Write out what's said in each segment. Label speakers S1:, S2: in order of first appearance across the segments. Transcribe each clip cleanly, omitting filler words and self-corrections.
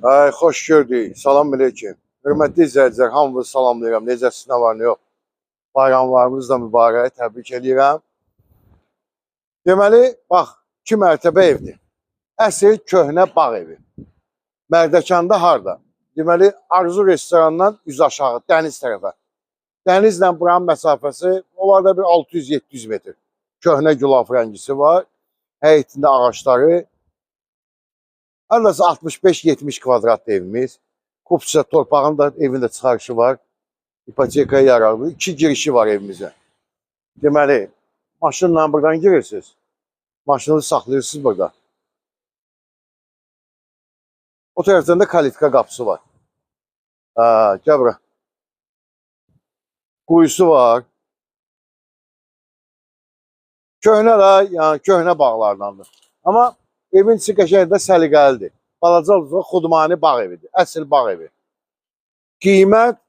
S1: Ay, xoş gördük. Salam aleyküm. Hörmətli izləyicilər, hamınızı salamlayıram. Necəsiz, nə var, nə yox. Bayramlarınız da mübarək, təbrik eləyirəm. Deməli, bax, 2 mərtəbə evdir. Əsl köhnə bağ evi. Mərdəkanda harda? Deməli, Arzu restorandan üz aşağı, dəniz tərəfə. Dənizlə buranın məsafəsi onlarda bir 600-700 metr. Köhnə gülaf rəngisi var. Həyətində ağacları. Hardasa 65-70 kvadrat evimiz. Kupça torpağın da evin də çıxarışı var. İpotekaya yararlı. 2 girişi var evimizə. Deməli, maşınla buradan girirsiniz. Maşını saxlayırsınız burada. O tərəfdən də kalitka qapısı var. Ha, gəl bura. Quyusu var. Köhnə də, yəni köhnə bağlardandır. Amma evin içi qəşəng də səliqəlidir. Balaca olsa xudmani bağ evidir. Əsl bağ evi. Qiymət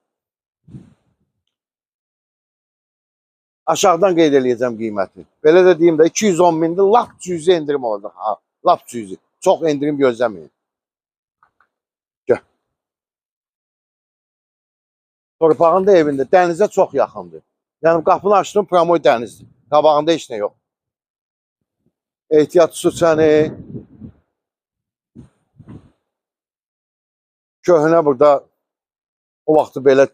S1: aşağıdan qeyd eləyəcəm qiyməti. Belə də deyim də 210 mindir, lap cüzi endirim olacaq. Ha, lap cüzi. Çox endirim gözləməyin. Gəl. Torpağın da evində dənizə çox yaxındır. Yəni qapını açdım, pramoy dənizdir. Qabağında heç nə yox. Ehtiyat su çəni. Köhnə burada o vaxtı belə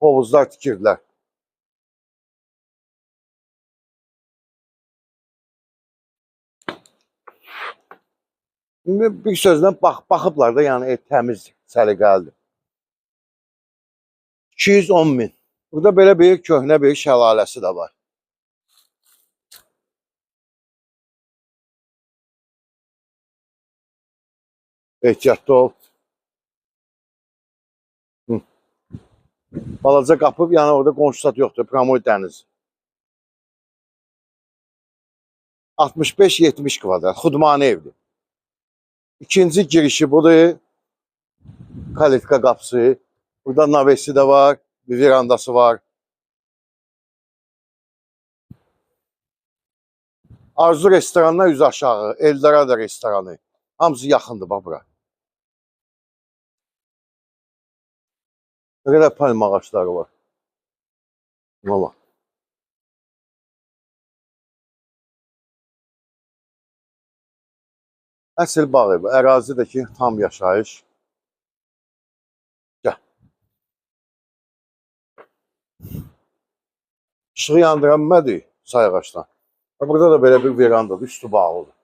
S1: hovuzlar tikirdilər. Bir sözlə baxıblar da, yəni ev təmiz, səliqəlidir. 210 min. Burada belə bir köhnə bir şəlaləsi də var. Ehtiyatlı ol. Hı. Balaca qapı, yəni orada qonşu sat yoxdur. Pramoy dəniz. 65-70 kvadrat. Xudmani evdir. İkinci girişi budur. Kalitka qapısı. Burada navesi də var. Bir verandası var. Arzu restoranına üz aşağı. Eldorado restoranı. Hamısı yaxındır bax bura. Nə qədər palma ağacları var. Valla. Əsl bağ evi. Ərazidəki tam yaşayış. Gəl. İşığı yandıran mədir sayğaçdan. Burada da belə bir verandadır. Üstü bağlıdır.